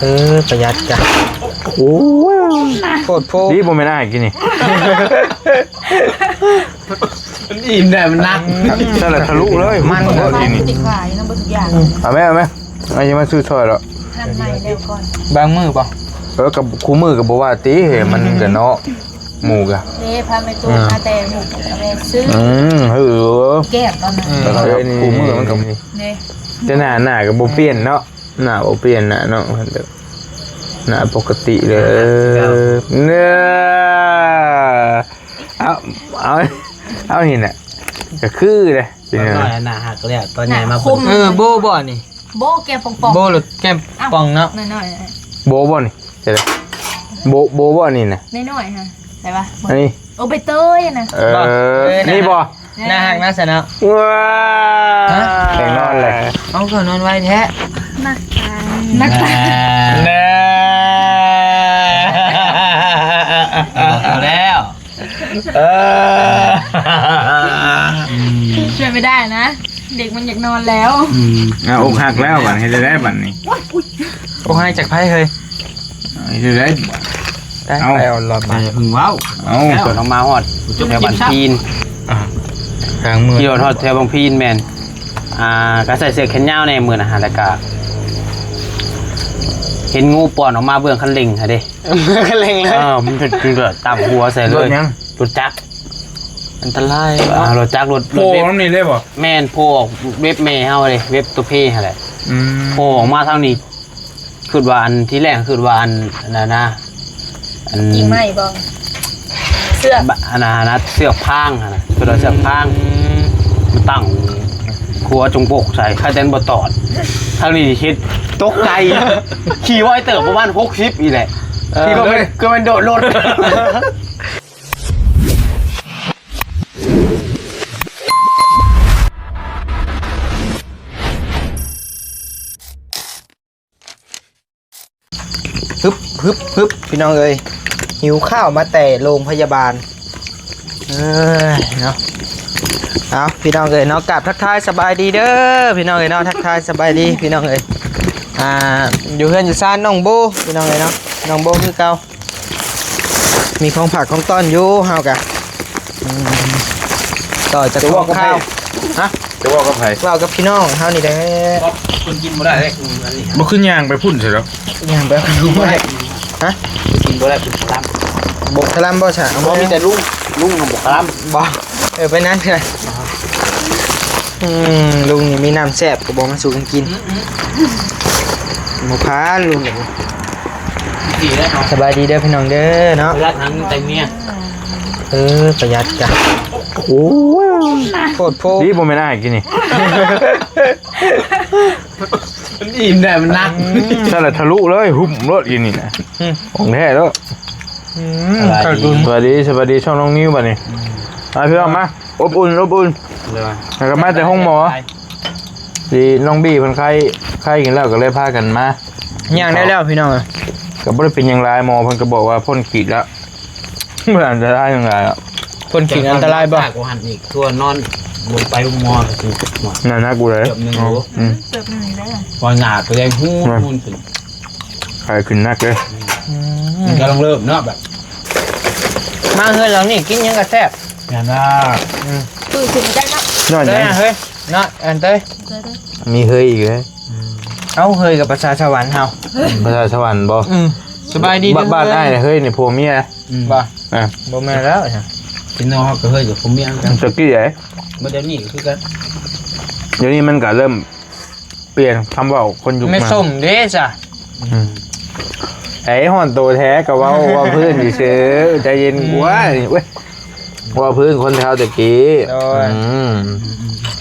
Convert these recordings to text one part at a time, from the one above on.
ເອີ ປະຢັດກະ ໂອ້ຍ ໂພດໂພ ດີບໍ່ແມ່ນອ້າຍກິນນີ້ ມັນອີ່ມແດ່ ມັນໜັກ ນັ້ນແຫຼະທະລຸເລີຍ ມັນ ມັນກິນນີ້ ຕິດຂາຍນຳເບິດທຸກຢ່າງ ເອົາແມ ເອົາແມ ອ້າຍຊິມາຊື້ຊ່ອຍດອກ ຫັ່ນໃໝ່ແລ້ວກ່ອນ ບາງມື້ບໍ່ ເອີ ກັບຄູ່ມື້ກໍບໍ່ວ່າຕິ ເອີ ມັນກະເນາະ ໝູກະ ເດ້ ພາແມ່ຕູ້ມາແຕ່ໝູກແມ່ຊື້ ອືມ ເອີ ແກ້ວຕອນນັ້ນ ອືມ ແລ້ວກໍຄູ່ມື້ມັນກໍມີ ເດ້ ແຕ່ໜ້າ ໜ້າກໍບໍ່ປ່ຽນເນາະ ໜ້າບໍ່ປ່ຽນ ໜ້າເນາະ ໜ້າປົກກະຕິເລີຍ ເອີ ເອີ ເອົາ ເອົາ ເອົານີ້ນະ ກໍຄືເດ້ ຕອນນ້ອຍໜ້າຮັກແລ້ວ ຕອນໃຫຍ່ມາ ໜ້າຄົມ ເອີ ໂບບໍ່ນີ້ ໂບແກ້ມປ່ອງໆ ໂບຫຼືແກ້ມປ່ອງເນາະ ນ້ອຍໆ ໂບບໍ່ນີ້ ໃສ່ເດ້ ໂບ ໂບບໍ່ນີ້ນະ ນ້ອຍໆ ຮະ ໃສ່ປະ ອັນນີ້ ໂອ ໃບເຕີຍນະ ເອີ ບໍ່ ເອີ ນີ້ບໍ່ ໜ້າຮັກນະຊັ້ນເນາະ ວ້າ ຮະ ໄປນອນເລີຍ ເອົາ ເຂົານອນໄວແທ້ ນັກຕາຍ ນັກຕາຍ ນະ ເອົາແລ້ວ ເອີ ອືມ ຊ່ວຍໄມ່ໄດ້ນະ ເດັກມັນຢາກນອນແລ້ວ ອືມ ອ່າ ອົກຫັກແລ້ວບັດ ເຮັດໄດ້ບັດນີ້ ໂອ້ຍ ອົກຫັກຈາກໃຜເຮີ້ຍ ເຮັດໄດ້ ໄດ້ ເອົາ ໄປເອົາລອດມາ ຢ່າເພິ່ງເວົ້າ ເອົາ ຈົນອອກມາຮອດແຖວບາງພີນ ອ່າ ທາງເມືອງ ຂີ່ລົດຮອດແຖວບາງພີນແມ່ນ ອ່າ ກໍໃສ່ເສື້ອແຂນຍາວແດ່ມື້ນະ ແລ້ວກໍເຫັນງູປ່ອນອອກມາເບື້ອງຄັນເລັ່ງຫັ້ນເດ້ ຄັນເລັ່ງເລີຍ ເອີ ມັນເປັນ ຕຳຫົວໃສ່ເລີຍ ລົດຫຍັງ ລົດຈັກ ອັນຕະລາຍ ອ່າ ເນາະ ລົດຈັກ ລົດ ໂພ ລົດເວັບ ນຳນີ້ເລີຍບໍ່ ແມ່ນ ໂພອອກເວັບແມ່ເຮົາເດ້ ເວັບຕົວເພຫັ້ນແຫຼະ ອືມ ໂພອອກມາທາງນີ້ ຄິດວ່າອັນ ທີແລກຄິດວ່າອັນ ອັນນັ້ນນະ ອັນ ກິ່ງໄມ້ບໍ່ ເຊືອກ ບະ ອັນນັ້ນນະ ເຊືອກພາງຫັ້ນນະ ເພິ່ນວ່າເຊືອກພາງ ອືມ ມັນຕັ້ງ ຂົວຈົງໂປກໃສ່ ໃຄແຕ່ບໍ່ຕອດ ທາງນີ້ເຮັດຕົກໃຈ ຂີ່ໄວເຕີບ ປະມານຫົກສິບນີ້ແຫຼະ ເອີ ເກືອບແມ່ນ ເກືອບແມ່ນໂດດລົດ ຮຶບ ຮຶບ ຮຶບ ພີ່ນ້ອງເອີຍ ຫິວຂ້າວມາແຕ່ໂລງພະຍາບານ ເອີຍ ເນາະ ເອົາ ພີ່ນ້ອງເອີຍເນາະ ກາບທັກທາຍສະບາຍດີເດີ ພີ່ນ້ອງເອີຍເນາະ ທັກທາຍສະບາຍດີ ພີ່ນ້ອງເອີຍ ອ່າ ຢູ່ເຮືອນຢູ່ຊານນ້ອງໂບ ພີ່ນ້ອງເອີຍເນາະ ນ້ອງໂບຄືເກົ່າ ມີຂອງຝາກຂອງຕ້ອນຢູ່ ເຮົາກະ ອືມ ຕໍ່ຈາກຂອງຄາວ ຈະເວົ້າກັບໃຜ ຮະ ຈະເວົ້າກັບໃຜ ເວົ້າກັບພີ່ນ້ອງເຮົານີ້ແຫຼະ ເພິ່ນກິນບໍ່ໄດ້ເດ້ ອັນນີ້ ບໍ່ຄືຍ່າງໄປພຸ້ນຊະດອກ ຍ່າງໄປ ກິນບໍ່ໄດ້ ຮະ ກິນບໍ່ໄດ້ ເປັນຄະລຳ ບໍ່ຄະລຳບໍ່ຊະ ບໍ່ ມີແຕ່ລຸງ ລຸງບໍ່ຄະລຳ ບໍ່ ເອີ ໄປນັ້ນເທື່ອ ອືມ ລຸງນີ້ມີນ້ຳແຊບກໍບໍ່ມາສູ່ກັນກິນ ອືມໆ ບໍ່ພາລຸງນີ້ ສະບາຍດີເດີພີ່ນ້ອງເດີເນາະ ປະຢັດຫາເງິນໃສ່ເມຍ ເອີ ປະຢັດກະ ໂອ້ຍ ໂພດໂພ ດີບໍ່ແມ່ນອ້າຍກິນນີ້ ມັນອີ່ມແດ່ ມັນໜັກ ອືມ ຊັ້ນລະທະລຸເລີຍ ຫຸ້ມໂລດອີ່ນີ້ນະ ອືມ ຂອງແທ້ເດີ ອືມ ສະບາຍດີ ສະບາຍດີ ສະບາຍດີ ຊ່ອງນ້ອງນິວບັດນີ້ ອືມ ມາພີ່ນ້ອງມາ ອົບອຸ່ນ ອົບອຸ່ນ ໂດຍ ແລ້ວກໍມາແຕ່ໂຮງໝໍ ທີ່ນ້ອງບີເພິ່ນໄຂ້ ໄຂ້ຂຶ້ນແລ້ວກໍເລີຍພາກັນມາ ຍ່າງໄດ້ແລ້ວພີ່ນ້ອງ ກໍບໍ່ໄດ້ເປັນຫຍັງຫຼາຍ ໝໍເພິ່ນກໍບອກວ່າພົ້ນຂີດແລ້ວ ບໍ່ອັນຕະລາຍຫຍັງຫຼາຍ ພົ້ນຂີດອັນຕະລາຍບໍ່ ກວ່າຫັ້ນອີກ ຄືວ່ານອນບໍ່ໄປໂຮງໝໍ ນັ້ນນະ ເກືອບໜຶ່ງໂລ ອືມ ເກືອບໜຶ່ງເລີຍ ວ່າໜ້າກໍແດງຫູນຂຶ້ນ ໄຂ້ຂຶ້ນໜັກເດ້ ອືມ ມັນກຳລັງເລີ່ມເນາະ ແບບ ມາເຮືອນຫຼັງນີ້ກິນຫຍັງກໍແຊບ ແມ່ນລະ ອືມ ຄືຊິບໍ່ຈັກເນາະ ນອນຫຍັງ ເຮີ້ຍ ເນາະ ອັນເຕີຍ ມີເຮີ້ຍອີກເລີຍ ອືມ ເອົ້າ ເຮີ້ຍກັບພາສາສະຫວັນເຮົາ ພາສາສະຫວັນບໍ່ ອືມ ສະບາຍດີ ບ- ບ້ານອ້າຍເຮີ້ຍນີ້ຜົວເມຍ ອືມ ບໍ່ ອ່າ ບໍ່ແມ່ນແລ້ວ ພີ່ນ້ອງເຮົາກໍເຮີ້ຍກັບຜົວເມຍຄືກັນ ຕະກີ້ໃດ ບໍ່ໄດ້ມີກໍຄືກັນ ດຽວນີ້ມັນກໍເລີ່ມ ປ່ຽນຄຳເວົ້າຄົນຍຸກໃໝ່ ແມ່ສົ້ມເດ້ຊະ ອືມ ໄອ້ຮ້ອນໂຕແທ້ກໍເວົ້າ ເວົ້າພື້ນຊື່ໆ ໃຈເຢັນ ອືມ ກວ່າ ເວົ້ຍ ເວົ້າພື້ນຄົນເຖົ້າແຕ່ກີ້ ໂດຍ ອືມ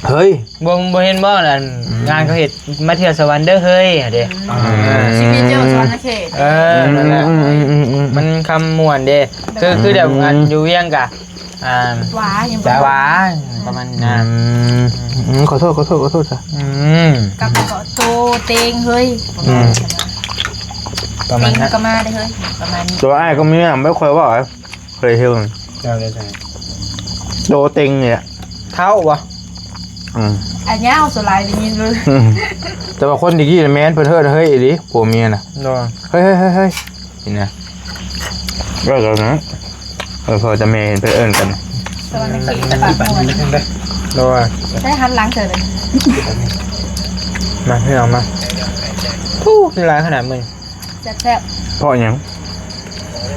ເຮີ້ຍ ບໍ່ ບໍ່ເຫັນບໍ່ ອັນ ອືມ ງານເຂົາເຮັດ ມາທ່ຽວສະຫວັນເດີເຮີ້ຍ ຫັ້ນເດ້ ອືມ ຊິມີທ່ຽວສະຫວັນນະເຂດ ເອີ ອືມ ນັ້ນແຫຼະ ອືມ ມັນຄຳມ່ວນເດ້ ຄື ຄືແບບ ອືມ ອັນຢູ່ວຽງກະ ອ່າ ຫວາຫຍັງ ຫວາ ປະມານນັ້ນ ອືມ ອືມ ຂໍໂທດ ຂໍໂທດ ຂໍໂທດຊະ ອືມ ກັບກໍໂຕເຕັງເຮີ້ຍ ອືມ ປະມານນັ້ນ ເຕັງກໍມາເດ້ເຮີ້ຍ ປະມານນີ້ ແຕ່ວ່າອ້າຍກໍມີນຳ ບໍ່ຄ່ອຍເວົ້າ ເຄີຍເຫັນ ເຈົ້າໄດ້ໃສ ໂຕເຕັງນີ້ແຫຼະ ເຖົ້າບໍ່ ອືມ ອັນຍາວສ່ວນຫຼາຍໄດ້ຍິນເລີຍ. ອືມ ແຕ່ວ່າຄົນຕະກີ້ນະແມ່ນເພິ່ນເອີ້ນເຮີ້ຍອີ່ຫຼີ ຜົວເມຍນະ. ໂດຍ ເຮີ້ຍ ເຮີ້ຍ ເຮີ້ຍ ເຮີ້ຍ ນີ້ນະ ເອີ້ນແລ້ວນະ. ເອີ ພໍ່ກັບແມ່ເພິ່ນເອີ້ນກັນ. ແຕ່ວ່າໃນເຂດປາກມ່ວນ ໂດຍ ໄດ້ຫັນຫຼັງເທື່ອເລີຍ. ມາ ພີ່ນ້ອງມາ. ຜູ້ກິນຫຼາຍຂະໜາດມື້ນີ້. ແຊບໆ. ເພາະຫຍັງ?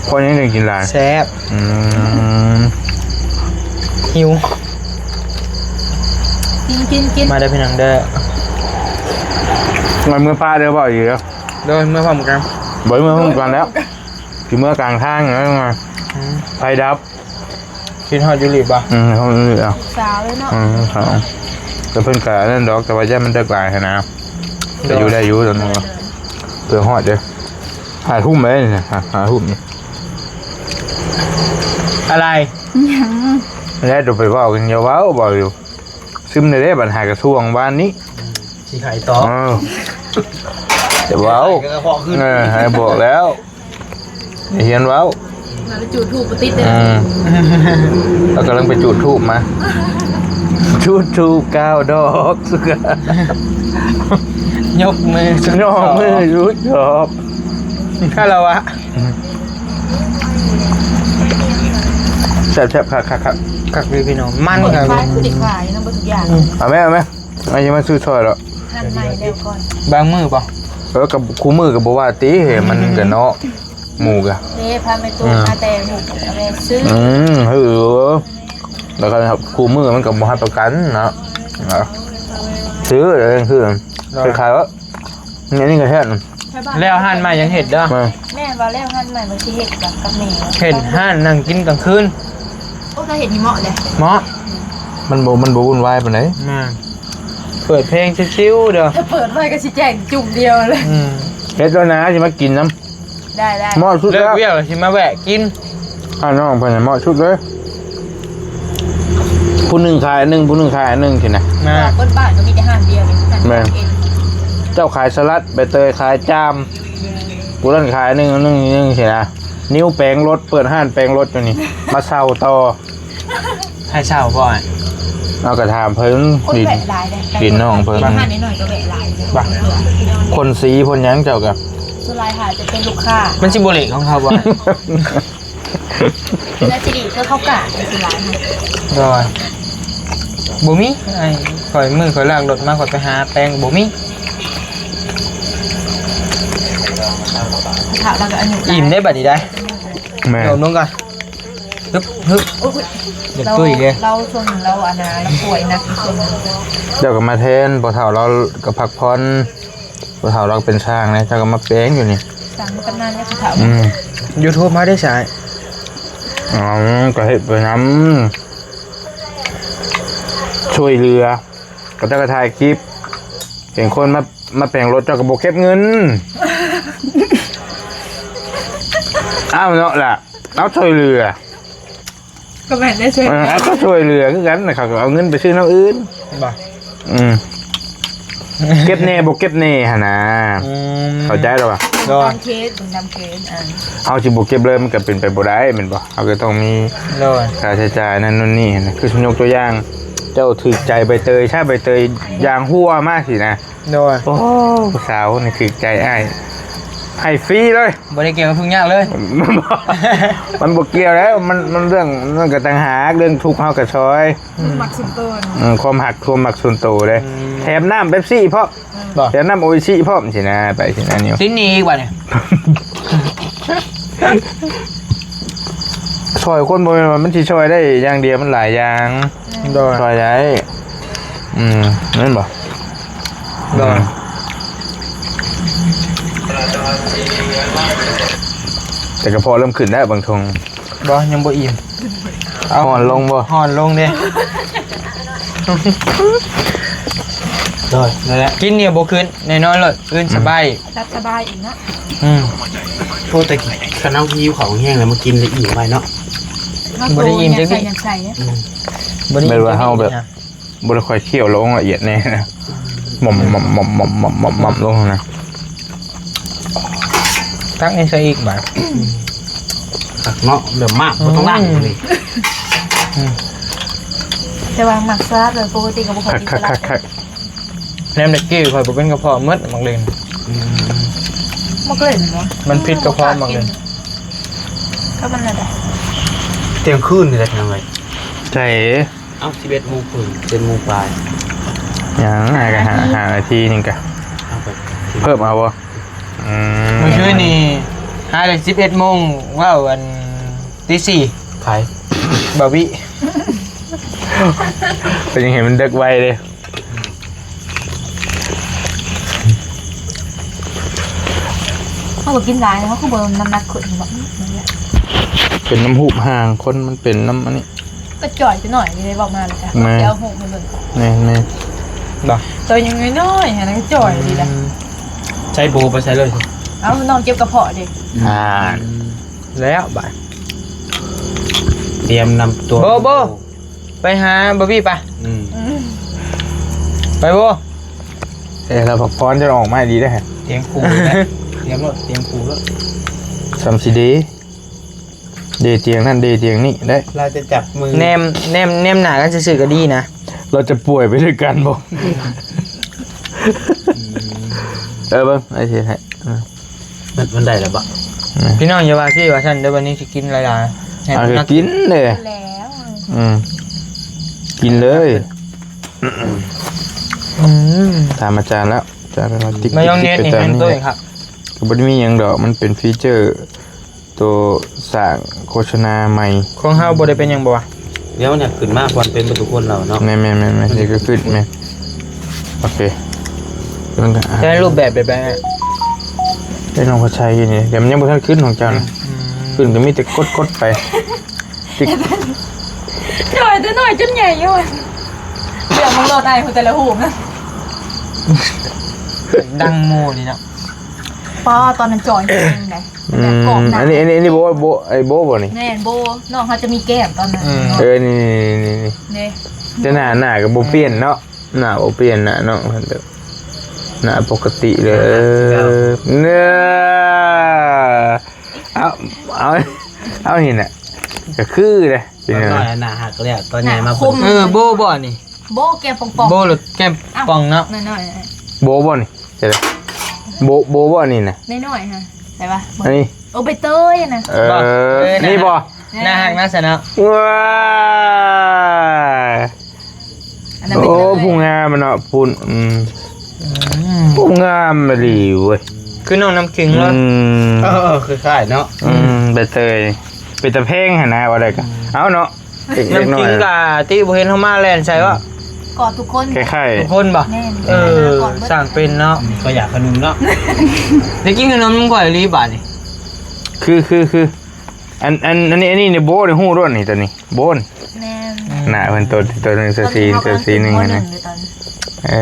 ເພາະຫຍັງຈຶ່ງກິນຫຼາຍ? ແຊບ. ອືມ ຫິວ. ກິນ ກິນ ກິນ. ມາເດີພີ່ນ້ອງເດີ. ມາເມືອປະເດີ ເວົ້າອີກເດີ. ໂດຍ ເມືອພ້ອມກັນ. ບໍ່ໄດ້ເມືອພ້ອມກັນແລ້ວ ຊິເມືອກາງທາງແລ້ວ. ອືມ ໄຟດັບ. ຄິດຮອດຢູ່ຫຼີບໍ່? ອືມ ຮອດຢູ່ຫຼີ. ສາວເລີຍເນາະ. ອືມ ແຕ່ເພິ່ນກະນັ້ນດອກ ແຕ່ວ່າຢ້ານມັນເດິກຫຼາຍຫັ້ນນະ. ແຕ່ຢູ່ໄດ້ຢູ່ຕອນນີ້ ເກືອບຮອດເດ້. ຫ້າທຸ່ມແລ້ວນີ້ ຫ້າ ຫ້າທຸ່ມນີ້. ອະໄລ? ຫຍັງ? ແລ້ວໂຕໄປເວົ້າກັນ ຢ່າເວົ້າ ເວົ້າຢູ່. ຊຶມແດ່ເດ້ ບັດຫາກະຊວງວານນີ້. ຊິໃຫ້ຕໍ່. ເອີ ຢ່າເວົ້າ. ເອີ ໃຫ້ບອກແລ້ວ ຮຽນເວົ້າ. ມາໄປຈູດທູບບໍ່ຕິດເດ້. ອືມ ລາວກຳລັງໄປຈູດທູບມາ. ຈູດທູບເກົ້າດອກ. ຍົກມື ຍົກມືຊຸດດອກ. ຄາລະວະ. ແຊບໆ ຄັກໆໆ. ຄັກຢູ່ພີ່ນ້ອງ ມັນຄັກ. ຂາຍຄືໄດ້ຂາຍນຳເບິດທຸກຢ່າງ. ອືມ ເອົາແມະ ເອົາແມະ. ອັນນີ້ມາຊື້ຊ່ອຍແລ້ວ ຫັນໃໝ່ແລ້ວກ່ອນ. ບາງມື້ບໍ່? ເອີ ກະຄູ່ມື້ກະບໍ່ວ່າຕິ ເຮີ້ຍ ມັນກະເນາະ ໝູກະ. ເດ້ ພາແມ່ຕູ້ ອືມ ມາແຕ່ໝູກກະແວ່ຊື້. ອືມ ເຮີ້ຍ ແລ້ວກະຄູ່ມື້ມັນກະບໍ່ຮັບປະກັນເນາະ. ຊື້ເລີຍ ຄື ໂດຍ ຂາຍວ່າ ອັນນີ້ກະແທ້. ແລ້ວຮ້ານໃໝ່ຍັງເຮັດເດີ. ແມ່ນ ແມ່ນວ່າແລ້ວຮ້ານໃໝ່ມັນຊິເຮັດກັບ ກັບແມ່ ເຮັດຮ້ານນັ່ງກິນກາງຄືນ. ໂອ້ ຖ້າເຮັດນີ້ເໝາະເດ້ ເໝາະ. ມັນບໍ່ ມັນບໍ່ວຸ່ນວາຍປານໃດ. ແມ່ນ ເປີດເພງຊິວໆເດີ. ຖ້າເປີດໄວ້ກະຊິແຈ້ງຈຸ່ມດຽວເລີຍ. ອືມ ເຮັດແລ້ວນະ ຊິມາກິນນຳ. ໄດ້ໆ ເໝາະສຸດແລ້ວ. ເລີກວຽກຊິມາແວະກິນ. ອ້າຍນ້ອງເພິ່ນເໝາະສຸດເລີຍ. ຜູ້ໜຶ່ງຂາຍອັນໜຶ່ງ ຜູ້ໜຶ່ງຂາຍອັນໜຶ່ງຊີ້ນະ. ແມ່ນ ເບິດບ້ານກະມີແຕ່ຮ້ານດຽວນີ້. ແມ່ນ ເຈົ້າຂາຍສະຫຼັດ ໃບເຕີຍຂາຍຈາມ ຜູ້ນັ້ນຂາຍອັນໜຶ່ງ ອັນໜຶ່ງ ອັນໜຶ່ງຊີ້ນະ. ນິວແປງລົດ ເປີດຮ້ານແປງລົດຢູ່ນີ້ ມາເຊົ່າຕໍ່. ໃຫ້ເຊົ່າບໍ່? ເອົາກະຖາມເພິ່ນ. ດິນ ດິນນ້ອງເພິ່ນ. ຮ້ານນ້ອຍໆກະແວະຫຼາຍ. ຄົນສີຄົນຫຍັງເຈົ້າກະ ສ່ວນຫຼາຍຫາຈະເປັນລູກຄ້າ. ມັນຊິບໍ່ເລກຂອງເຂົາບໍ່? ແລ້ວຊິດີຄືເຂົາກະຊິຫຼາຍ. ໂດຍ ບໍ່ມີ. ອ້າຍ ຂ້ອຍ ມື້ຂ້ອຍລາກລົດມາ ຂ້ອຍໄປຫາແປງ ບໍ່ມີ. ຖາມແລ້ວກະອາຍຸ ອີ່ມໄດ໋ບາດນີ້ໄດ໋. ແມ່ນ ໂດດລົງກ່ອນ. ຮຶບ ຮຶບ. ໂອ້ຍ ຢາກຕຸ້ຍເດ້. ລາວ ລາວຊ່ວງລາວອັນນະ ລາວປ່ວຍໜັກຢູ່ຊ່ວງນັ້ນ. ເຈົ້າກະມາແທນ ພໍ່ເຖົ້າລາວກະພັກຜ່ອນ. ຜູ້ເຖົ້າລາວເປັນຊ່າງເດ້ ເຈົ້າກະມາແປງຢູ່ນີ້. ຊ່າງມາຕັ້ງນານແລ້ວຜູ້ເຖົ້າ. ອືມ ຢູທູບມາໄດ້ສາຍ. ອໍ ກະເຮັດໄປນຳ ຊ່ວຍເຫຼືອ. ກະເຈົ້າກະຖ່າຍຄລິບ ເຫັນຄົນມາ ມາແປງລົດ ເຈົ້າກະບໍ່ເກັບເງິນ. ອ້າວ ເນາະລະ ເອົາ ຊ່ວຍເຫຼືອ. ກະແມ່ນໄດ້ຊ່ວຍ ເອີ ເອົາ ກະຊ່ວຍເຫຼືອຄືກັນ ເຂົາກະເອົາເງິນໄປຊື້ແນວອື່ນບໍ່. ອືມ ເກັບແດ່ບໍ່ເກັບແດ່ຫັ້ນນະ. ອືມ ເຂົ້າໃຈແລ້ວຫວາ? ໂດຍ ຕາມເຄສ ເບິ່ງຕາມເຄສ. ເຮົາຊິບໍ່ເກັບເລີຍມັນກະເປັນໄປບໍ່ໄດ້ແມ່ນບໍ່? ເຮົາກະຕ້ອງມີ ໂດຍ ຄ່າໃຊ້ຈ່າຍນັ້ນໂນ່ນນີ້ຫັ້ນນະ. ຄືຍົກຕົວຢ່າງ ເຈົ້າຖືກໃຈໃບເຕີຍ ຊະ ໃບເຕີຍຢາງຮົ່ວມາຊີ້ນະ. ໂດຍ ໂອ້ ຜູ້ສາວນີ້ຖືກໃຈອ້າຍ ໃຫ້ຟຣີເລີຍ. ບໍ່ໄດ້ກ່ຽວກັບທຸກຍາກເລີຍ. ມັນບໍ່ກ່ຽວແລ້ວ ມັນ ມັນເລື່ອງ ມັນກະຕ່າງຫາກ ເລື່ອງທຸກເຮົາກະຊ່ອຍ. ອືມ ມັກສ່ວນໂຕ. ອືມ ຄວາມຮັກ ຄວາມມັກສ່ວນໂຕເດ້. ອືມ ແຖມນ້ຳເປັບຊີພ້ອມ. ບໍ່ ແຖມນ້ຳໂອອິຊິພ້ອມຊີ້ນະ ໄປຊີ້ນະ. ຊີ້ນນີ້ອີກບາດນີ້ ຊ່ອຍຄົນບໍ່ແມ່ນວ່າມັນຊິຊ່ອຍໄດ້ຢ່າງດຽວ ມັນຫຼາຍຢ່າງ. ໂດຍ ຊ່ອຍໄດ້. ອືມ ແມ່ນບໍ່? ໂດຍ ອືມ ແຕ່ກະເພາະເລີ່ມຂຶ້ນແລ້ວບາງທົ່ງ. ບໍ່ ຍັງບໍ່ອີ່ມ. ເອົາ ຮ້ອນລົງບໍ່? ຮ້ອນລົງເດ້. ໂດຍ ນັ້ນແຫຼະ ກິນນີ້ບໍ່ຂຶ້ນ ແນ່ນອນໂລດ ອື່ນສະບາຍ. ຫຼັບສະບາຍອີກເນາະ. ອືມ ໂອ້ ແຕ່ຄັນເຮົາຫິວເຂົ້າແຮງແລ້ວມາກິນແລ້ວອີ່ມໄວເນາະ. ບໍ່ໄດ້ອີ່ມຈັກນິດ. ອືມ ບໍ່ໄດ້ອີ່ມຈັກນິດ. ແມ່ນວ່າເຮົາແບບ ບໍ່ໄດ້ຄ່ອຍຄ້ຽວລົງລະອຽດແນ່ນະ. ໝ່ອມໆໆໆໆລົງຫັ້ນນະ. ຕັກນີ້ໃສ່ອີກບາດ. ຕັກເນາະ ແບບມາກ ບໍ່ຕ້ອງລ້າງ. ອືມ ນີ້ ອືມ ແຕ່ວ່າມັກສະຫຼັດເລີຍ ປົກກະຕິກໍບໍ່ຄ່ອຍກິນສະຫຼັດ. ຄັກໆໆໆ ແນມແຕ່ກີ້ຂ້ອຍບໍ່ເປັນກະເພາະໝົດໝາກເລັ່ນ. ອືມ ໝາກເລັ່ນເນາະ ມັນຜິດກະເພາະໝາກເລັ່ນ. ກໍມັນນັ້ນແຫຼະ ທ່ຽງຄືນນີ້ແຫຼະ ພີ່ນ້ອງເອີຍ. ໃຊ່ ເອົ້າ ສິບເອັດໂມງເຄິ່ງ ເຈັດໂມງປາຍ ຍັງ ຫາກະ ຫາ ຫານາທີໜຶ່ງກະ ເອົາໄປ ເພີ່ມເອົາບໍ່? ອືມ ມື້ຄືນນີ້ຫາໄດ້ສິບເອັດໂມງ ເວົ້າອັນ ຕີສີ່ ໃຜ? ບ່າວວິ ເປັນຫຍັງໃຫ້ມັນເດິກໄວເດ້? ເຮົາກໍກິນຫຼາຍ ເຮົາຄືບໍ່ນ້ຳໜັກຂຶ້ນບໍ? ເປັນນ້ຳຮູບຮ່າງ ຄົນມັນເປັນນ້ຳອັນນີ້ ກໍຈ່ອຍຈັກໜ້ອຍນີ້ ເວົ້າມາແລ້ວກໍ ແມ່ນ ຊິເອົາຮູບໃຫ້ເບິ່ງ. ແມ່ນໆ ບໍ່ ໂຕຍັງນ້ອຍໆ ຫັ້ນນະ ກໍຈ່ອຍດີລະ. ອືມ ໃຊ້ໂບໄປໃສເລີຍ? ເອົາ ນ້ອງເຈັບກະເພາະເດ້. ອ່າ ແລ້ວບາດ ຕຽມນຳຕົວ ໂບ ໂບ ໄປຫາບາບີປະ. ອືມ ອືມ ໄປໂບ. ເອີ ລາວພັກຜ່ອນຈົນອອກມາດີເດ້. ຕຽງຄູ່ແລ້ວ ຕຽງໂລດ ຕຽງຄູ່ໂລດ ສ່ຳຊິເດ ເດຕຽງນັ້ນ ເດຕຽງນີ້ໄດ້. ລາວຈະຈັບມື ແນມ ແນມ ແນມໜ້າກັນຊື່ໆກໍດີນະ. ລາວຈະປ່ວຍໄປດ້ວຍກັນບໍ່? ອືມ ເອີ ເບິ່ງ ອ້າຍຊິເຮັດໃຫ້. ອືມ ມັນ ມັນໄດ້ແລ້ວບໍ່? ອືມ ພີ່ນ້ອງຢ່າວ່າຊິວ່າຊັ້ນເດີ ບັດນີ້ຊິກິນຫຼາຍໆ ໃຫ້ ເອົາ ກິນເດ້. ແລ້ວ ອືມ ກິນເລີຍ. ອືມ ຕາມອາຈານແລ້ວ ອາຈານເພິ່ນວ່າຕິກ ມາຍອງເນສນີ້ແມ່ນໂຕເອງຄັບ ກໍບໍ່ໄດ້ມີຫຍັງດອກ ມັນເປັນຟີເຈີ ໂຕສ້າງໂຄສະນາໃໝ່. ຂອງເຮົາບໍ່ໄດ້ເປັນຫຍັງບໍ່ວະ? ດຽວມັນຢາກຂຶ້ນມາກ່ອນ ເປັນເບິດທຸກຄົນແລ້ວເນາະ. ແມ່ນໆໆໆ ເຮັດກໍຂຶ້ນແມ່ນ. ໂອເຄ ມັນກໍ ແຕ່ຮູບແບບແບບນັ້ນ ເປັນຂອງພໍ່ໄຊຢູ່ນີ້ ແຕ່ມັນຍັງບໍ່ທັນຂຶ້ນຂອງເຈົ້ານະ. ອືມ ຂຶ້ນກໍມີແຕ່ກົດໆໄປ ຕິກ ຈ່ອຍແຕ່ນ້ອຍຈົນໃຫຍ່ຢູ່. ເລື່ອງຂອງໂລດອ້າຍຜູ້ແຕ່ລະຮູບນະ ດັງໂມນີ້ເນາະ. ປ້າ ຕອນນັ້ນຈ່ອຍແຮງໃດ. ອືມ ແບບກອບໜ້າ ອັນນີ້ ອັນນີ້ ອັນນີ້ໂບ ໂບ ໄອ້ໂບບໍ່ນີ້? ແມ່ນ ໂບ ນ້ອງເຮົາຈະມີແກ້ມຕອນນັ້ນ. ອືມ ເອີ ນີ້ໆໆໆ ເດ້ ແຕ່ໜ້າ ໜ້າກໍບໍ່ປ່ຽນເນາະ ໜ້າບໍ່ປ່ຽນ ໜ້ານ້ອງເພິ່ນແບບ ໜ້າປົກກະຕິເລີຍ. ເອີ ເອີ ເອົາ ເອົາ ເອົານີ້ນະ ກໍຄືເດ້ ເປັນຫຍັງ ຕອນນ້ອຍໜ້າຮັກແລ້ວ ຕອນໃຫຍ່ມາ ໜ້າຄົມ. ເອີ ໂບບໍ່ນີ້? ໂບແກ້ມປ່ອງໆ ໂບຫຼືແກ້ມປ່ອງເນາະ ນ້ອຍໆ. ໂບບໍ່ນີ້? ໃຊ່ລະ ໂບ ໂບບໍ່ນີ້ນະ? ນ້ອຍໆ ຮະ ໃສ່ວ່າ ອັນນີ້ ໂອ ໃບເຕີຍນະ. ເອີ ບໍ່ ນີ້ບໍ່? ໜ້າຮັກນະຊັ້ນເນາະ. ວ້າຍ ອັນນັ້ນ ໂອ້ ຜູ້ງາມເນາະ ຜູ້ ອືມ ອືມ ຜູ້ງາມອີ່ຫຼີເວີຍ ຄືນ້ອງນ້ຳຄິງເລີຍ. ອືມ ເອີ ເອີ ຄ້າຍໆເນາະ. ອືມ ໃບເຕີຍ ເປັນຕາແພງຫັ້ນນະ ວ່າໄດ້ກໍ ອືມ ເອົາເນາະ. ນ້ຳຄິງກະຕິບໍ່ເຫັນເຮົາມາແລ່ນໃສ່ວະ ກອດທຸກຄົນ ຄ້າຍໆ ທຸກຄົນບໍ່? ແມ່ນ ເອີ ກອດເບິດ ສ້າງເປັນເນາະ. ອືມ ຂ້ອຍຢາກຂະໜົມເນາະ ໄດ້ກິນຂະໜົມນຳຂ້ອຍອີ່ຫຼີບາດນີ້. ຄື ຄື ຄື ອັນ ອັນ ອັນນີ້ ອັນນີ້ນີ້ໂບນີ້ຮູ້ໂລດນີ້ ໂຕນີ້ໂບນີ້. ແມ່ນ ໜ້າເພິ່ນໂຕ ໂຕໜຶ່ງ ໂຕສີ່ ໂຕສີ່ໜຶ່ງຫັ້ນນະ. ເອີ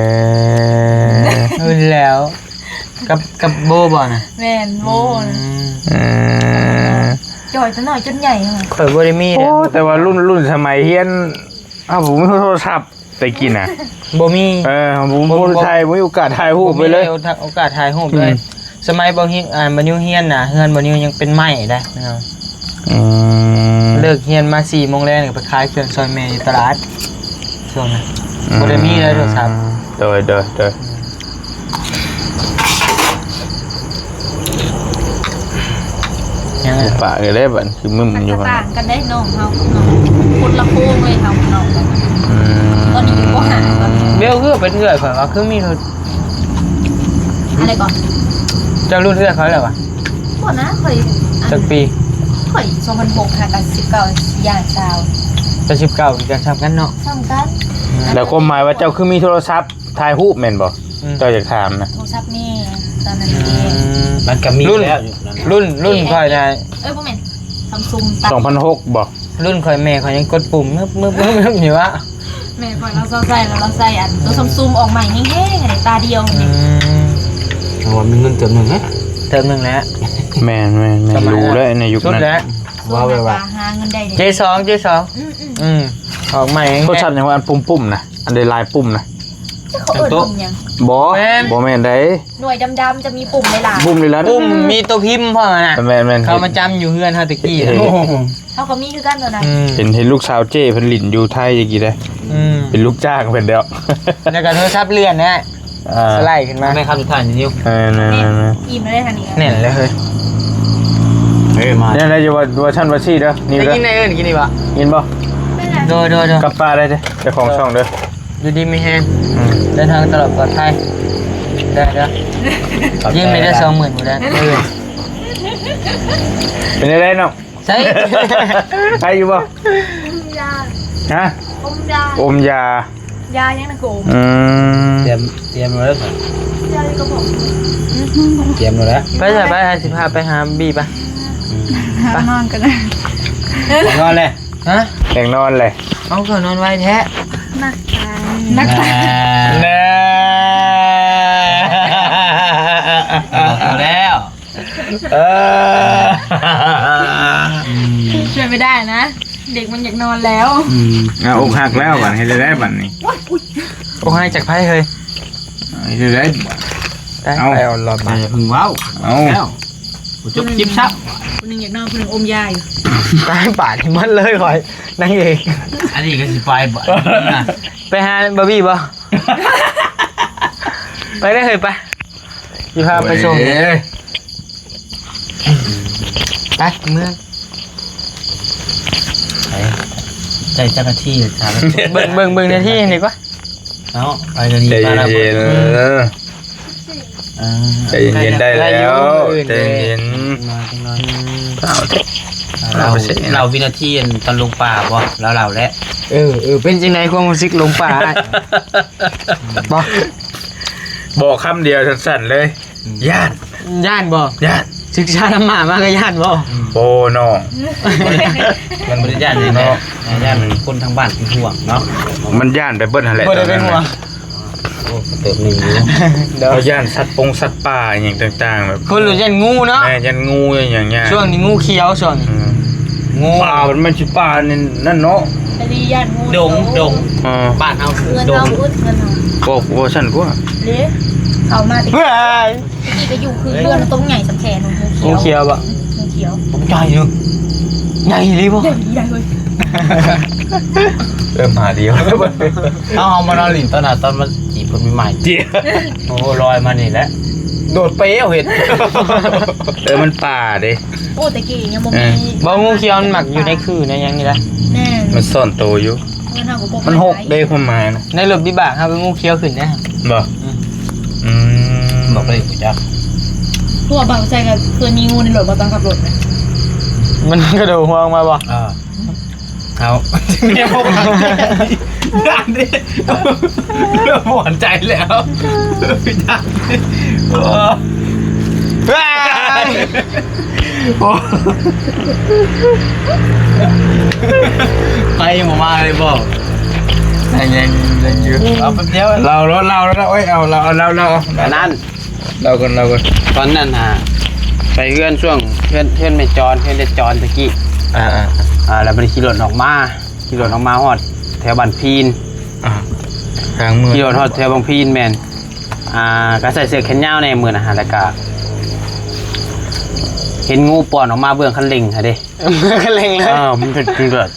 ເອີ ແລ້ວ ກັບ ກັບໂບບໍ່ນະ? ແມ່ນ ໂບນະ. ອືມ ເອີ ຈ່ອຍແຕ່ນ້ອຍຈົນໃຫຍ່. ຂ້ອຍບໍ່ໄດ້ມີ ໂອ້ ແຕ່ວ່າລຸ້ນ ລຸ້ນສະໄໝຮຽນ ອ້າວ ບໍ່ມີໂທລະສັບແຕ່ກີ້ນະ ບໍ່ມີ. ເອີ ບໍ່ ບໍ່ ບໍ່ໄດ້ຖ່າຍ ບໍ່ມີໂອກາດຖ່າຍຮູບໄປເລີຍ ບໍ່ມີໂອກາດຖ່າຍຮູບເລີຍ. ອືມ ສະໄໝບໍ່ ອ່າ ບໍ່ນິວຮຽນນະ ເຮືອນບໍ່ນິວຍັງເປັນໄມ້ໄດ໋. ອືມ ເລີກຮຽນມາສີ່ໂມງແລງກໍໄປຂາຍເຄື່ອງຊ່ອຍແມ່ຢູ່ຕະຫຼາດ ຊ່ວງນັ້ນ. ອືມ ບໍ່ໄດ້ມີເລີຍໂທລະສັບ. ໂດຍ ໂດຍ ໂດຍ. ຍັງ ປະກັນແລ້ວບັດ ຄືມຶມຢູ່. ມັນກໍຕ່າງກັນເດ້ ນ້ອງເຮົາກັບນ້ອງ ຄົນລະໂຄງເລີຍ ເຮົາກັບນ້ອງ. ອືມ ຕອນນີ້ຢູ່ ປ.ຫ້າ ຕອນນີ້. ເບວຄືເປັນເອື້ອຍຂ້ອຍວ່າ ຄືມີ ອັນໃດກໍ ເຈົ້າລຸ້ນເອື້ອຍຂ້ອຍແລ້ວຫວາ? ບໍ່ນະ ຂ້ອຍ ຈັກປີ? ຂ້ອຍສອງພັນຫົກ ຫາກັນສິບເກົ້າ ຢ່າງຊາວ. ເຈົ້າສິບເກົ້າ ຄືກັນ ສ່ຳກັນເນາະ. ສ່ຳກັນ. ແລ້ວຄວາມໝາຍວ່າເຈົ້າຄືມີໂທລະສັບຖ່າຍຮູບແມ່ນບໍ່? ອືມ ເຈົ້າຢາກຖາມນະ. ໂທລະສັບແມ່ຕອນນັ້ນເດ້. ອືມ ມັນກໍມີແລ້ວ ລຸ້ນ ລຸ້ນຂ້ອຍນະ. ເອີຍ ບໍ່ແມ່ນ ຊຳຊຸງ ສອງພັນຫົກບໍ່? ລຸ້ນຂ້ອຍແມ່ຂ້ອຍຍັງກົດປຸ່ມ ງຶບໆໆໆ ຢູ່ວະ. ແມ່ຂ້ອຍລາວຊອບໃຊ້ ລາວໃຊ້ອັນໂຕຊຳຊຸງອອກໃໝ່ແຮງໆ ອັນຕາດຽວນີ້. ອືມ ເອົາວ່າມີເງິນເຕີມໜຶ່ງນະ ເຕີມໜຶ່ງແຫຼະ. ແມ່ນໆໆ ຮູ້ແລ້ວໃນຍຸກນັ້ນ ສຸດແຫຼະ ວ່າແບບວ່າຫາເງິນໄດ້ເດ້. ເຈສອງ ເຈສອງ. ອືມໆ ອືມ ອອກໃໝ່ແຮງ. ໂທລະສັບຫຍັງວ່າອັນປຸ່ມໆນະ ອັນໄດ້ຫຼາຍປຸ່ມນະ? ຈັກເຂົາເອີ້ນປຸ່ມຫຍັງ? ບໍ່ ແມ່ນ ບໍ່ແມ່ນໃດ໋ ໜ່ວຍດຳໆ ຈະມີປຸ່ມຫຼາຍໆ ປຸ່ມຫຼາຍໆ ປຸ່ມມີໂຕພິມພ້ອມນະ ແມ່ນໆ ເຂົາມາຈຳຢູ່ເຮືອນເຮົາແຕ່ກີ້ ໂອ້ ເຮົາກໍມີຄືກັນໂຕນັ້ນ ອືມ ເຫັນ ເຫັນລູກສາວເຈ້ເພິ່ນຫຼິ້ນຢູ່ໄທແຕ່ກີ້ເດ້ ອືມ ເປັນລູກຈ້າງເພິ່ນແລ້ວ ແລ້ວກໍໂທລະສັບເລື່ອນນະ ອ່າ ສະໄລຂຶ້ນມາ ແມ່ນຄຳສຸດທ້າຍນີ້ ເອີ ແມ່ນໆໆ ອີ່ມແລ້ວເດ້ທາງນີ້ ແໜ້ນເລີຍເຮີ້ຍ ເອີ ມາ ແນວໃດຢູ່ວ່າ ວ່າຊັ້ນວ່າຊີ້ເດີ ນີ້ເດີ ໄດ້ຍິນໄດ້ເອີ້ນກິນນີ້ບໍ່? ຍິນບໍ່? ໂດຍໆໆ ກັບປ້າໄດ້ເດີ ເຈົ້າຂອງຊ່ອງເດີ ຢູ່ດີມີແຮງ ອືມ ເດີນທາງຕະຫຼອດປອດໄພ ໄດ້ເດີ ຢືມໄດ້ເດີ ສອງໝື່ນພຸ້ນເດີ ເອີ ເປັນຈັ່ງໃດນ້ອງ? ໃສ່ ໄດ້ຢູ່ບໍ່? ອມຢາ ຮະ? ອມຢາ ອມຢາ ຢາຫຍັງນະໂກມ ອືມ ຕຽມ ຕຽມແລ້ວ ຢາຢູ່ກະບອກ ຕຽມແລ້ວ ໄປຊະ ໄປ ໃຫ້ຊິພາໄປຫາບີໄປ ອືມ ໄປນອນກັນນະ ນອນແລ້ວ ຮະ? ຢາກນອນແຫຼະ ເອົາ ຄືນອນໄວແທ້ ນັກຕາຍ ນັກຕາຍ ນະ ເອົາແລ້ວ ເອີ ອືມ ຊ່ວຍໄມ່ໄດ້ນະ ເດັກມັນຢາກນອນແລ້ວ ອືມ ອ່າ ອົກຫັກແລ້ວບັດ ເຮັດໄດ້ບັດນີ້ ອົກຫັກຈາກໃຜເຮີ້ຍ? ເຮັດໄດ້ ໄປ ເອົາ ໄປເອົາລອດມາ ຢ່າເພິ່ງເວົ້າ ເອົາ ແລ້ວ ບໍ່ຈົບຄລິບຊ້ຳ ຜູ້ໜຶ່ງຢາກນອນ ຜູ້ໜຶ່ງອົມຢາຢູ່ ຕາຍ ປາດໃຫ້ໝົດເລີຍຂ້ອຍ ນາງເອກ ອັນນີ້ກໍຊິໄປບໍ່ ໄປຫາບາບີບໍ່? ໄປເດີເຮີ້ຍ ໄປ ຊິພາໄປສົ່ງ ໂອ້ຍ ໄປເມືອງ ໄປ ໃຈຈັກນາທີ ເບິ່ງ ເບິ່ງ ເບິ່ງນາທີນີ້ກ່ອນ ເອົາ ໄປກໍດີ ໃຈເຢັນໆ ເອີ ໃຈເຢັນໆ ໄດ້ແລ້ວ ໃຈເຢັນ ຈັກໜ້ອຍ ຈັກໜ້ອຍ ອືມ ເລົ່າ ເລົ່າວິນາທີອັນຕອນຫຼົງປ່າບໍ່? ເລົ່າ ເລົ່າແຫຼະ ເອີ ເອີ ເປັນຈັ່ງໃດຄວາມຮູ້ສຶກຫຼົງປ່າອ້າຍ? ບໍ່ ບອກຄຳດຽວສັ້ນໆ ເລີຍ ອືມ ຢ້ານ ຢ້ານບໍ່? ຢ້ານ ສຶກສານຳໝາມາກໍຢ້ານບໍ່? ອືມ ໂອ້ ນ້ອງ ມັນບໍ່ໄດ້ຢ້ານຫຍັງເນາະ ຢ້ານຄົນທາງບ້ານເປັນຫ່ວງເນາະ ມັນຢ້ານໄປເບິດຫັ້ນແຫຼະ ບໍ່ໄດ້ເປັນຫ່ວງ ໂອ້ ເຕີບໜຶ່ງຢູ່ ເຮົາຢ້ານສັດປົງສັດປ່າອີ່ຫຍັງຕ່າງໆ ແບບ ຄົນລະຢ້ານງູເນາະ ແມ່ນ ຢ້ານງູ ຢ້ານຫຍັງ ຊ່ວງນີ້ງູຂຽວ ຊ່ວງນີ້ ອືມ ງູ ປ່າ ມັນຊິປ່ານີ້ນັ້ນເນາະ ອັນນີ້ຢ້ານງູ ດົງ ດົງ ອ່າ ບ້ານເຮົາຄືດົງ ເຮືອນເຮົາ ເຮືອນເຮົາ ບໍ່ ບໍ່ຊັ້ນກວ່າ ເດ້ ເຂົ້າມາແຕ່ ເຮີ້ຍ ຕະກີ້ກໍຢູ່ຄືເຮືອນຕົງໃຫຍ່ສ່ຳແຂນ ງູຂຽວ ງູຂຽວບໍ່? ງູຂຽວ ຕົກໃຈຢູ່ ໃຫຍ່ອີ່ຫຼີບໍ່? ໃຫຍ່ອີ່ຫຼີເລີຍ ເລີ່ມຫາດຽວ ເຮົາ ເຮົາມານອນຫຼິ້ນຕອນນັ້ນ ຕອນມັນຈີບກັນໃໝ່ໆ ຈີບ ໂອ້ ລອຍມານີ້ແຫຼະ ໂດດເປເອົາເຫັດ ເອີ ມັນປ່າເດ້ ໂອ້ ແຕ່ກີ້ຍັງບໍ່ມີ ເອີ ບໍ່ ງູຂຽວມັນມັກຢູ່ໃນຄືໃນຫຍັງນີ້ລະ ແມ່ນ ມັນຊ່ອນໂຕຢູ່ ເອີ ເຮົາກໍບໍ່ ມັນຫົກເດ້ ຄວາມໝາຍນະ ໃນລົດວິບາກເຮົາກໍງູຂຽວຂຶ້ນເດ້ ບໍ່ ອືມ ອືມ ບໍ່ເຄີຍຮູ້ຈັກ ພວກບ່າວໃສ່ກໍເຄີຍມີງູໃນລົດບໍ່ ຕອນຂັບລົດນະ ມັນກະໂດດຫົວອອກມາບໍ່? ເອີ ເອົາ ເມຍບໍ່ຫວັ່ນໃຈ ຢ້ານເດ້ ບໍ່ຫວັ່ນໃຈແລ້ວ ຢ້ານເດ້ ໂອ້ ໂອ້ ໄປບໍ່ມາເລີຍບໍ່? ຍັງ ຍັງ ຍັງຢູ່ ເອົາແປັບດຽວ ເລົ່າໂລດ ເລົ່າໂລດ ໂອ້ຍ ເອົາ ເລົ່າ ເລົ່າ ເລົ່າ ເລົ່າ ອັນນັ້ນ ເລົ່າກ່ອນ ເລົ່າກ່ອນ ຕອນນັ້ນຫາ ໄປເຮືອນຊ່ວງ ເຮືອນ ເຮືອນແມ່ຈອນ ເຮືອນແມ່ຈອນຕະກີ້ ອ່າໆ ອ່າ ແລ້ວມັນຂີ່ລົດອອກມາ ຂີ່ລົດອອກມາຮອດແຖວບ້ານພີນ ອ່າ ທາງເມືອງ ຂີ່ລົດຮອດແຖວບາງພີນ ແມ່ນ ອ່າ ກໍໃສ່ເສື້ອແຂນຍາວແດ່ມື້ນະ ແລ້ວກໍເຫັນງູປ່ອນອອກມາເບື້ອງຄັນເລັ່ງຫັ້ນເດ້ ເບື້ອງຄັນເລັ່ງເລີຍ ເອີ ມັນເປັນ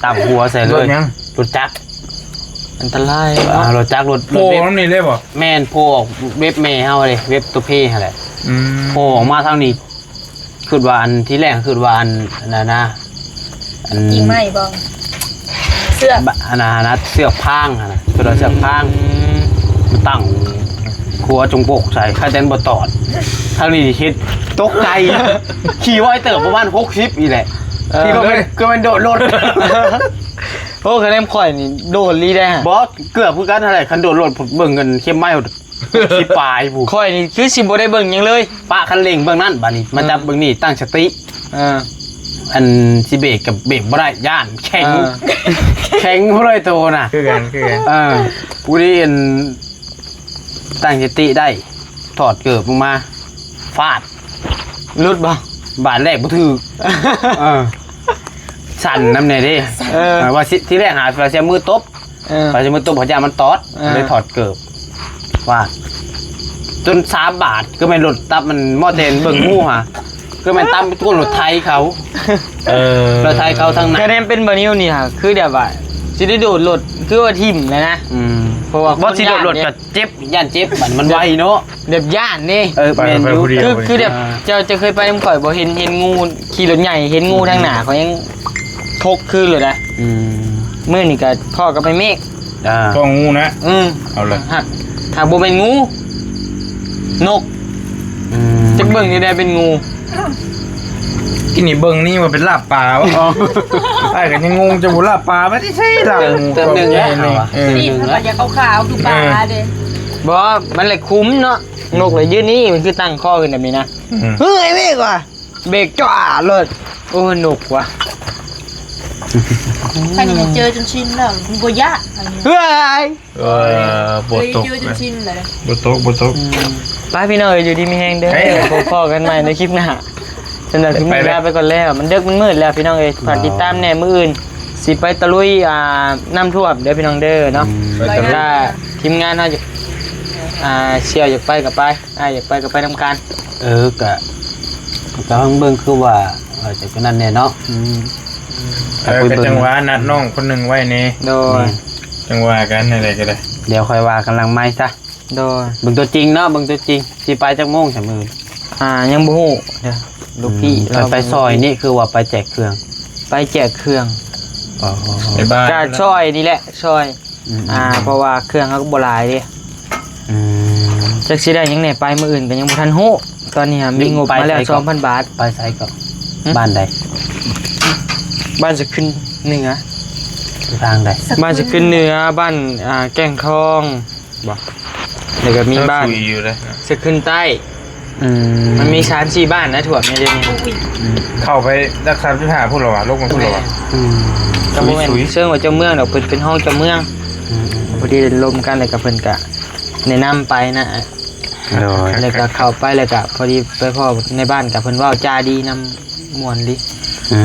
ຕຳຫົວໃສ່ເລີຍ ລົດຫຍັງ? ລົດຈັກ ອັນຕະລາຍເນາະ ອ່າ ລົດຈັກ ລົດ ໂອ້ ລົດເວັບ ນຳນີ້ເລີຍບໍ່? ແມ່ນ ໂຜ່ອອກເວັບແມ່ເຮົາເດ້ ເວັບຕົວເພຫັ້ນແຫຼະ ອືມ ໂຜ່ອອກມາທາງນີ້ ຄິດວ່າອັນ ທີແລກຄິດວ່າອັນ ອັນນັ້ນນະ ອັນ ກິ່ງໄມ້ບໍ່? ເຊືອກ ບ- ອັນນັ້ນນະ ເຊືອກພາງຫັ້ນນະ ຄິດວ່າເຊືອກພາງ ອືມ ມັນຕັ້ງຂົວຈົງໂປກໃສ່ ໃຄແຕ່ບໍ່ຕອດ ທາງນີ້ເຮັດຕົກໃຈ ຂີ່ໄວເຕີບ ປະມານຫົກສິບນີ້ແຫຼະ ເອີ ທີ່ວ່າແມ່ນ ເກືອບແມ່ນໂດດລົດ ໂອ້ ຄະແນນຂ້ອຍນີ້ໂດດອີ່ຫຼີເດ້ ບໍ່ ເກືອບຄືກັນຫັ້ນແຫຼະ ຄັນໂດດລົດເບິ່ງເງິນເຂັມໄມ້ຫົກສິບປາຍພຸ້ນ ຂ້ອຍນີ້ຄືຊິບໍ່ໄດ້ເບິ່ງຫຍັງເລີຍ ປະຄັນເລັ່ງເບື້ອງນັ້ນ ບາດນີ້ມາຈັບ ເອີ ເບິ່ງນີ້ ຕັ້ງສະຕິ ເອີ ອັນຊິເບກກໍເບກບໍ່ໄດ້ ຢ້ານແຂງ ເອີ ແຂງບໍ່ໄດ້ໂຕນະ ຄືກັນ ຄືກັນ ເອີ ຜູ້ນີ້ອັນ ຕັ້ງສະຕິໄດ້ ຖອດເກີບລົງມາ ຟາດ ຫຼຸດບໍ່? ບາດແລກບໍ່ຖືກ ເອີ ສັ່ນນຳແດ່ເດ້ ເອີ ເອີ ວ່າຊິ ທີແລກຫາວ່າຊິເອົາມືຕົບ ເອີ ວ່າຊິເອົາມືຕົບ ເພາະຢ້ານມັນຕອດ ເອີ ເລີຍຖອດເກີບ ວ່າ ຈົນສາມບາດ ຄືແມ່ນລົດຕັບມັນມໍ່ແຕ່ເບິ່ງໝູ່ຫາ ຄືແມ່ນຕຳໄປກວນລົດໄຖເຂົາ ເອີ ລົດໄຖເຂົາທາງໜ້າ ກະແນມເປັນບ່າວນິວນີ້ຫາ ຄືແບບວ່າ ຊິໄດ້ໂດດລົດ ຄືວ່າຖິ້ມແລ້ວນະ ອືມ ເພາະວ່າຄົນຢ້ານເດ້ ບໍ່ ຊິໂດດລົດກະເຈັບ ຢ້ານເຈັບ ມັນ ມັນໄວເນາະ ແບບຢ້ານເດ້ ເອີ ແມ່ນຢູ່ ຄື ຄືແບບ ອ່າ ເຈົ້າ ເຈົ້າເຄີຍໄປນຳຂ້ອຍບໍ່? ເຫັນ ເຫັນງູຂີ່ລົດໃຫຍ່ ເຫັນງູທາງໜ້າ ຂ້ອຍຍັງ ຫົກຄືນແລ້ວນະ ອືມ ມື້ນີ້ກະພໍ້ກັບອ້າຍເມກ ອ່າ ພໍ້ງູນະ ອືມ ເອົາລະ ຫາກ ຫາກບໍ່ແມ່ນງູ ນົກ ອືມ ຈັກເບິ່ງແນວໃດເປັນງູ ກິນນີ້ເບິ່ງນີ້ວ່າເປັນລາບປາວະ ອໍ ອ້າຍກະຍັງງົງ ເຈົ້າບໍ່ລາບປາມາແຕ່ໃສລາບງູ ເຕີມໜຶ່ງແລ້ວ ເອີ ນີ້ເພິ່ນວ່າຢາກຂາວໆຄືປາເດ້ ບໍ່ ມັນແຫຼະຄຸມເນາະ ນົກລະຢືນນີ້ ມັນຄືຕັ້ງຄໍຂຶ້ນແບບນີ້ນະ ອືມ ເຮີ້ຍ ອ້າຍເມກວ່າ ເບກຈ້າໂລດ ໂອ້ ນົກວ່າ ອັນນີ້ເຈີຈົນຊິນແລ້ວ ບໍ່ຢ້ານອັນນີ້ ເຮີ້ຍ ເອີ ບໍ່ຕົກ ເຈີຈົນຊິນແລ້ວ ບໍ່ຕົກ ບໍ່ຕົກ ອືມ ໄປພີ່ນ້ອງເອີຍ ຢູ່ດີມີແຮງເດີ ພົບພໍ້ກັນໃໝ່ໃນຄລິບໜ້າ ສຳລັບຄລິບນີ້ລາໄປກ່ອນແລ້ວ ມັນເດິກມັນມືດແລ້ວພີ່ນ້ອງເອີຍ ຝາກຕິດຕາມແດ່ ມື້ອື່ນຊິໄປຕະລຸຍ ອ່າ ນ້ຳຖ້ວມເດີພີ່ນ້ອງເດີເນາະ ອືມ ແລ້ວກະທີມງານເຮົາ ອ່າ ສ່ຽວຢາກໄປກະໄປ ອ້າຍຢາກໄປກະໄປນຳກັນ ເອີ ກະ ກະເບິ່ງຄືວ່າ ເອີ ຈະກະນັ້ນແດ່ເນາະ ອືມ ເອີ ກະຈັ່ງວ່ານັດນ້ອງຄົນໜຶ່ງໄວ້ແດ່ ໂດຍ ແມ່ນ ຈັ່ງວ່າກັນ ແນວໃດກະໄດ້ ດຽວຄ່ອຍວ່າກັນຫຼັງໄມຊະ ໂດຍ ເບິ່ງຕົວຈິງເນາະ ເບິ່ງຕົວຈິງ ຊິໄປຈັກໂມງຊະມື້ ອ່າ ຍັງບໍ່ຮູ້ເດີ ລູກພີ່ ອືມ ລາວ ໄປ ໄປຊ່ອຍນີ້ຄືວ່າໄປແຈກເຄື່ອງ ໄປແຈກເຄື່ອງ ອໍ ໄປບ້ານ ກະຊ່ອຍນີ້ແຫຼະ ຊ່ອຍ ອືມ ອ່າ ເພາະວ່າເຄື່ອງເຮົາກະບໍ່ຫຼາຍເດ້ ອືມ ຈັກຊິໄດ້ຫຍັງແດ່ ໄປມື້ອື່ນກະຍັງບໍ່ທັນຮູ້ ຕອນນີ້ມີງົບມາແລ້ວສອງພັນບາດ ໄປໃສເກາະ ຫຶ ບ້ານໃດ ບ້ານສະຂຶ້ນເໜືອ ຢູ່ທາງໃດ ບ້ານສະຂຶ້ນເໜືອ ບ້ານ ອ່າ ແກ້ງທອງ ບໍ່ ແລ້ວກະມີບ້ານ ສະຂຶ້ນໃຕ້ ອືມ ມັນມີສາມສີ່ບ້ານນະ ຖ້ວມໃນດຽວນີ້ ອືມ ເຂົ້າໄປຫຼັກສາມສິບຫ້າພຸ້ນລະຫວາ ລົງມາພຸ້ນລະຫວາ ແມ່ນ ອືມ ກະບໍ່ແມ່ນເຊີງວ່າເຈົ້າເມືອງດອກ ເພິ່ນເປັນຮອງເຈົ້າເມືອງ ອືມ ພໍດີໄດ້ລົມກັນ ແລ້ວກະເພິ່ນກະແນະນຳໄປນະ ໂດຍ ແລ້ວກະເຂົ້າໄປ ແລ້ວກະພໍດີໄປພໍ້ໃນບ້ານ ກະເພິ່ນເວົ້າຈາດີນຳ ມ່ວນດີ ອື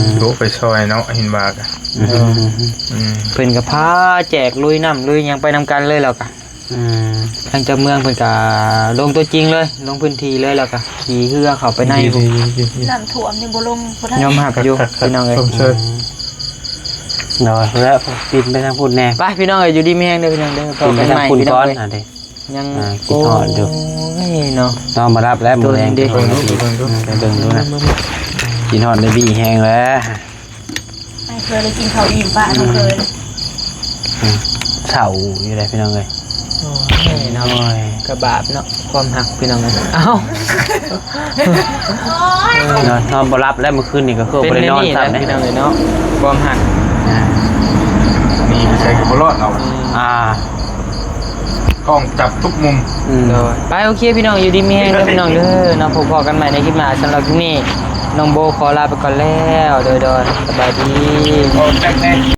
ມ ໂອ້ ໄປຊ່ອຍເນາະ ເຫັນວ່າກະ ອືມ ໂດຍ ອືມ ເພິ່ນກະພາແຈກລຸຍນ້ຳລຸຍຫຍັງໄປນຳກັນເລີຍ ແລ້ວກະ ອືມ ທາງເຈົ້າເມືອງເພິ່ນກະລົງຕົວຈິງເລີຍ ລົງພື້ນທີ່ເລີຍ ແລ້ວກະຂີ່ເຮືອເຂົ້າໄປໃນ ດີໆໆໆ ນ້ຳຖ້ວມນີ້ບໍ່ລົງບໍ່ໄດ້ ຍອມຮັບຢູ່ ພີ່ນ້ອງເອີຍ ໂດຍ ແລ້ວປິ່ນໄປທາງພຸ້ນແດ່ ໄປພີ່ນ້ອງເອີຍ ຢູ່ດີມີແຮງເດີພີ່ນ້ອງເດີ ພໍ້ກັນໃໝ່ພີ່ນ້ອງເອີຍ ຍັງ ອ່າ ຄິດຮອດຢູ່ ໂອ້ຍເນາະ ນອນບໍ່ຫຼັບແລ້ວມື້ແລງ ເບິ່ງດູ ເບິ່ງດູ ເບິ່ງດູນະ ຄິດຮອດເບບີແຮງແລ້ວ ອ້າຍເຄີຍໄດ້ກິນເຂົ້າອີ່ມປະ ອືມ ນ້ອງເຄີຍ ອືມ ເສົ້າຢູ່ເດ້ພີ່ນ້ອງເອີຍ ໂອ້ຍເນາະ ໂອ້ຍ ກະບາບເນາະ ຄວາມຮັກພີ່ນ້ອງເອີຍ ເອົ້າ ນອນ ນອນບໍ່ຫຼັບແລ້ວ ມື້ຄືນນີ້ກະຄືບໍ່ໄດ້ນອນຊ້ຳເດ້ ພີ່ນ້ອງເອີຍເນາະ ຄວາມຮັກ ອ່າ ໜີໄປໃສກະບໍ່ລອດເອົາ ອືມ ອ່າ ກ້ອງຈັບທຸກມຸມ ອືມ ໂດຍ ໄປ ໂອເຄ ພີ່ນ້ອງ ຢູ່ດີມີແຮງເດີພີ່ນ້ອງເດີເນາະ ພົບພໍ້ກັນໃໝ່ໃນຄລິບໜ້າ ສຳລັບຄລິບນີ້ ນ້ອງໂບຂໍລາໄປກ່ອນແລ້ວ ໂດຍ ໂດຍ ສະບາຍດີ ໂອ້ ຈັກແນ່